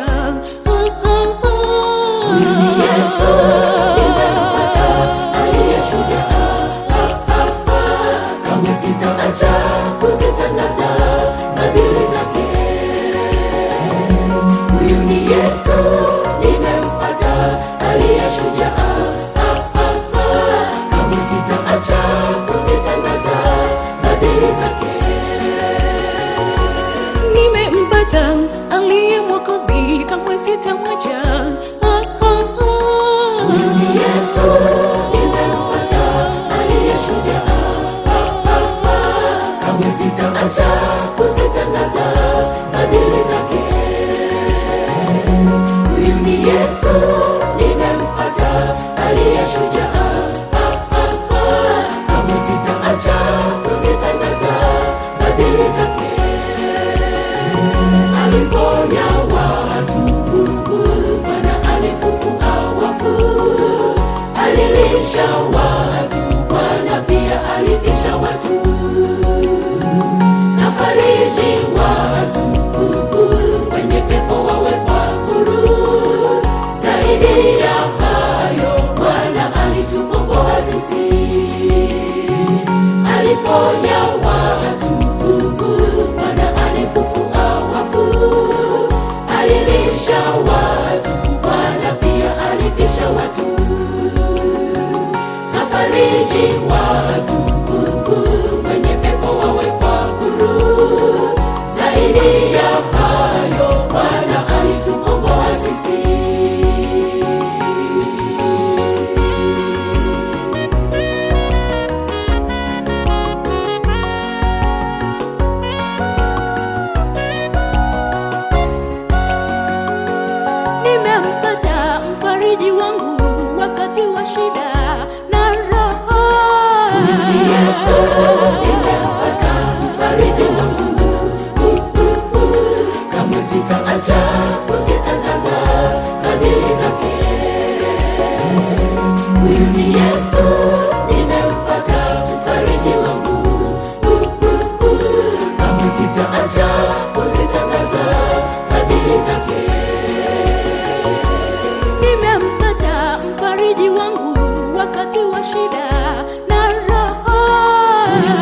sitamwacha. Huyu ni Yesu, nimempata aliye shujaa. Kamwe sitaacha kuzitangaza fadhili zake. Huyu ni Yesu, nimempata aliye shujaa. Kamwe sitaacha kuzitangaza fadhili zake. Nimempata aliye Mwokozi, kamwe sitamwacha. Huyu ni Yesu, nimempata aliye shujaa. Kamwe sitaacha kuzitangaza fadhili zake. Huyu ni Yesu, nimempata aliye shujaa. Kamwe sitaacha kuzitangaza fadhili zake. Aliponya watu, Bwana alifufua wafu, alilisha watu, Bwana pia alivisha watu, na fariji watu, wenye pepo wawekwa huru. Zaidi ya hayo, Bwana alitukomboa sisi. Aliponya watu, Bwana alifufua wafu, alilisha watu, Bwana pia alivisha watu, na fariji watu, wenye pepo wawekwa huru. Zaidi ya hayo, Bwana alitukomboa sisi. Nimempata mfariji wangu wakati wa shida na raha. Yesu, nimempata mfariji wangu, kamwe sitaacha kuzitangaza fadhili zake. Huyu ni Yesu, nimempata mfariji wangu, kamwe sitaacha kuzitangaza fadhili zake. Nimempata mfariji wangu wakati wa shida na raha.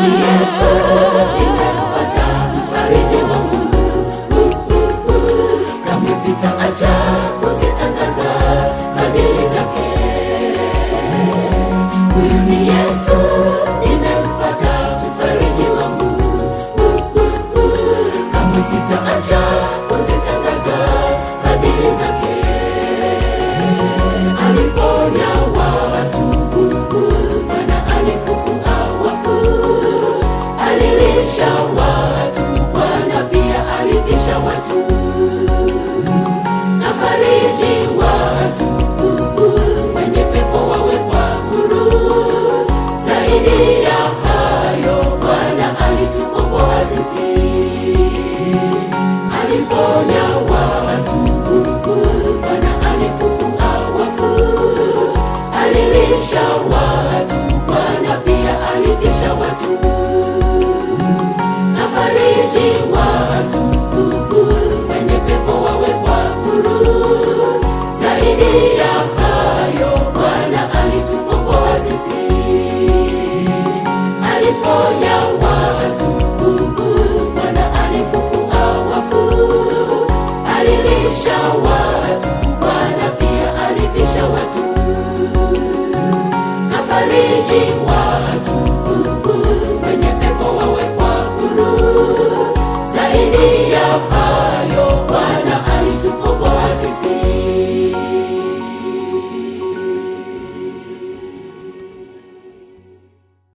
Yesu, nimempata mfariji wangu, kamwe sitaacha kuzitangaza fadhili zake. Huyu ni Yesu, nimempata mfariji wangu, kamwe sitaacha kuzitangaza fadhili zake. Aliponya watu, Bwana alifufua wafu, alilisha watu, Bwana pia alivisha watu, na fariji watu, wenye pepo wawekwa huru. Zaidi ya hayo, Bwana alitukomboa sisi. Aliponya watu, Bwana alifufua wafu, alilisha watu, Bwana pia alivisha watu, na fariji watu, wenye pepo wawekwa huru. Zaidi ya hayo, Bwana alitukomboa sisi. Aliponya watu, Bwana alifufua wafu, alilisha watu, Bwana pia alivisha watu, na fariji watu.